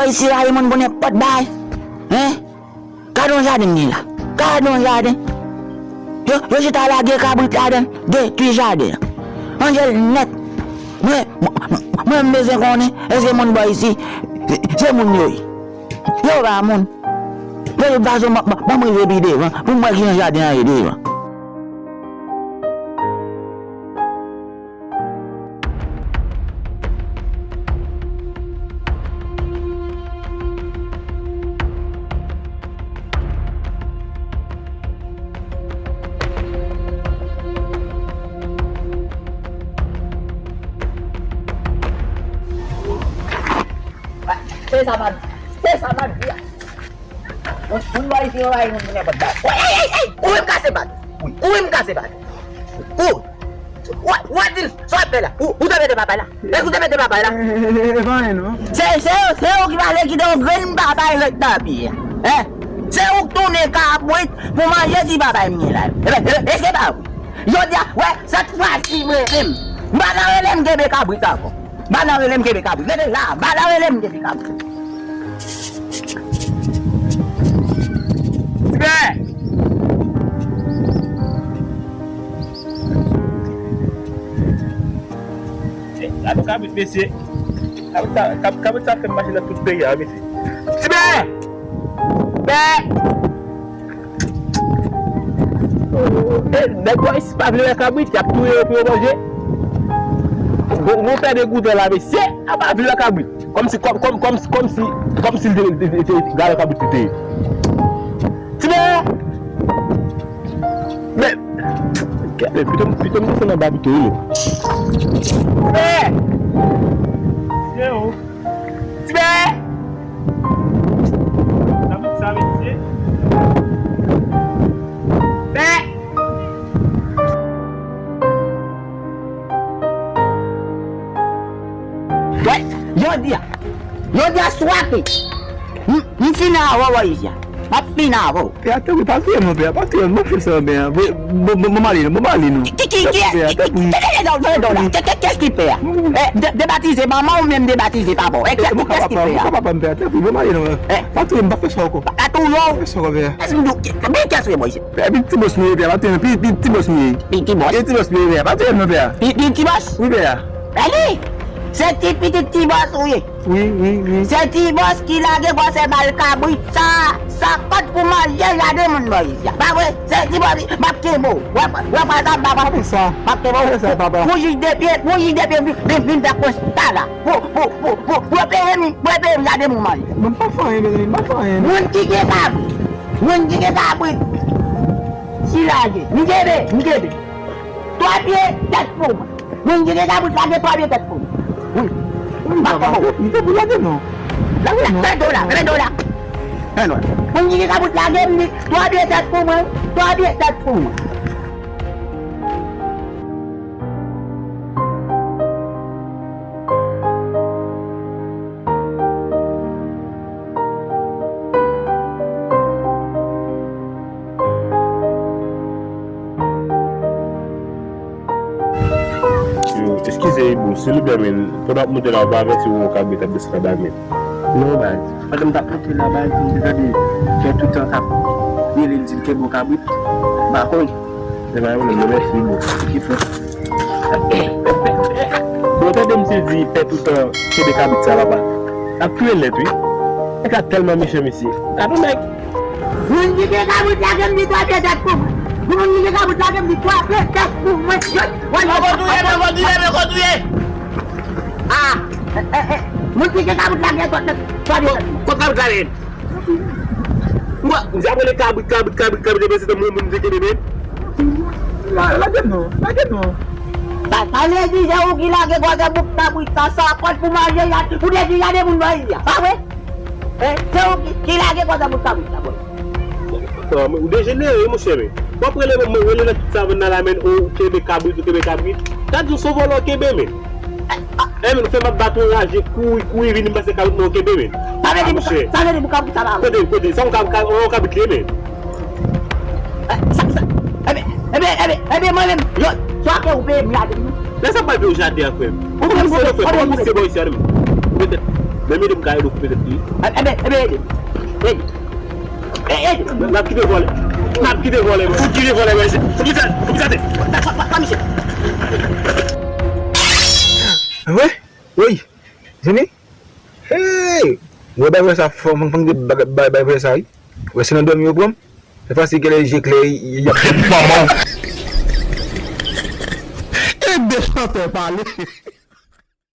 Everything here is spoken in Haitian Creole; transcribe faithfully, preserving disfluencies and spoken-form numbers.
Mesye rayi moun pou nenpòt bagay. Hein? Gade yon jaden m gen la. Gade yon jaden. Yo, yo chita lage kabrit ladan l, detwi jaden an. Range l nèt. Mwen, mwen, mwen m bezwen konnen, èske moun bò isi, se, se moun yo ye? Yo pa moun. De tout fason, ban, ban, ban m rive pi devan, pou m wè kijan jaden an ye devan. Se sa m ap, se sa m ap di a. Moun, moun bò isi yo bay moun pou nenpòt bagay. Ey, ey, ey, ey! Ou menm kase bat. Ou menm kase bat. Ou, ou, ou di sa w ap fè la. Ou, ou te mete papay la. Èske ou te mete papay la? E, e, e, pa anyen non. Se, se, se ou ki pale kite yon grenn papay ret nan pye a. Hein? Se ou k tounen kabrit pou manje ti papay m gen la. Ebyen, ebyen, èske pa vre? Jodi a, wè, sèt fwa si m rele m. M pa nan rele m kenbe kabrit ankò. M pa nan rele m kenbe kabrit. Rete la, m pa nan rele m kenbe kabrit. Tibè! Gade yon kabrit, mesye. Kabrit sa, kab-, kabrit sa fè m mache nan tout peyi a, mesye. Tibè! Tibè! E, nèg bò isi pa vle wè kabrit, y ap touye yo pou yo manje. Gon, gon pè de gouven la, mesye, a pa vle wè kabrit. Kòmsi, kòm, kòm, kòm, kòmsi, kòmsi l te, te, te, te gade kabrit li te ye. Tibè! Men, men, pito, pito m desann anba pito wi. Tibè! Tibè! Sa vin sa, mesye. Tibè! Wè, jodi a, jodi a swape. M, m fini avè w, Ayisyen. M ap fini avè w. Pè a, tanpri, pa touye m non, pè a, pa touye m, m ap fè sa, pè a. Bon, bon, bon, bon, m ale non, bon, m ale non. Ki, ki, ki, ki, ki, ki, ki, ki, ki, ki, ki, ki, ki, ki, ki, ki, ki, ki, ki, ki, pè a? Debatize manman w, menm debatize papa w. E, kès ki pè a? Mwen ka papa m, pè a, tanpri, bon, m ale non. Pa touye m, m pa fè sa ankò. Pa touye w? Pa fè sa ankò, pè a. Kès m di w, men kès ou ye, Moyiz? Pè a, pi ti bòs nou ye, pè a, pa touye m, pi, pi ti bòs nou ye. Pi ti bòs? Pi ti bòs nou ye, pè a, pa touye m non, pè a. Pi, pi ti bòs? Wi, pè a. Eli, se ti pitit ti bòs ou ye. Wi, wi, wi. Se ti bòs ki lage gwosè bal kabrit sa, san kòd pou manje jaden moun bò isi a. Pa vre? Se ti bòs, m ap kenbe w. Wè, wè, wè, sa, papa. Sa. M ap kenbe w. Sa, papa. Pou jij de pye, pou jij de pye vin, vin, vin fè konsta la. Pou, pou, pou, pou, pou yo peye m, pou yo peye m jaden moun manje. Mwen pa fè anyen, mezanmi, m pa fè anyen. Moun ki gen kabrit, moun ki gen kabrit, si lage. M kenbe, m kenbe. Twa pye tèt pou mwen. Moun ki gen kabrit lage twa pye tèt pou mwen. Wi. M pa fè bon. M te pou lage non. Lage non. Fè do la, fè do la. Fè do la. Moun ki gen kabrit lage m di twa pye tèt pou mwen. Twa pye tèt pou mwen. Yo, eskize, Ibo, silvouplè, men, pandan w ap monte la, ou pa avèti w wè yon kabrit ap desann anba, men. Non, baz. Pandan m t ap monte la, baz, m te tande Pè Toutan k ap rele l, di l kenbe yon kabrit. M pa konn. Se pa yon nonm, mèsi, Ibo. Ki fè? Bon, tande misye di Pè Toutan kenbe kabrit sa, papa. L ap touye l nèt, wi. Nèg la tèlman mechan, mesye. Gade yon nèg. Moun ki gen kabrit lage m di twa pye tèt pou mwen. Moun ki gen kabrit lage m di twa pye tèt pou mwen. Yo, wè, yo. Poko touye, poko touye, poko touye. Ah, eh, eh, eh. Moun ki gen kabrit lage twa pye tèt pou mwen. Kot kabrit lage? Mwen, m di ap rele kabrit, kabrit, kabrit, kabrit, epi se tan moun, moun di kenbe men. La, lage m non, lage m non. Sa, sa vle di se ou ki lage gwazè bouk kabrit sa, san kòd pou manje, y a, ou te di y a de moun nan isi a. Pa vre? Hein? Se ou ki, ki lage gwazè bouk kabrit sa, bòy. Non, men ou dejenere, wi, monchè, men. W ap rele mwen, mwen rele nan tout savann nan la, men ou kenbe kabrit, ou kenbe kabrit. Gad, ou se yon vòlò kenbe, men. Eh, men, ou fè m ap bat yon raje, kouri, kouri, vini, m pase kabrit mwen, ou kenbe, men. Sa vle di, ah, monchè. Sa vle di pou kabrit sa la. Kote, kote, sa yon kab-, kab-, yon kabrit li ye, men. Eh, sa, sa, ebyen, ebyen, ebyen, ebyen, mwen menm, yo, swa ke ou peye m jaden. Lè sa pral peye w jaden an, frè m. Ou peye m, ou peye m, ou peye m. Ou peye m, ou peye m. Menm ede m ka ede w koupe tèt li. Ebe, ebe, ede. Ede. Ede. N ap kite vòlè. N ap kite vòlè, mwen. Fout kite vòlè, mwen. Pou ki sa? Pou ki sa te? Pa, pa, pa, pa, misye. Wi, wi. Zanmi? Hey! Wè bay vre sa, fò m fè bay bay vre sa, wi. Wè se nan dòmi yo pran m. Se fasil ke lè je klè, y ap manman w. Ede chantè pale.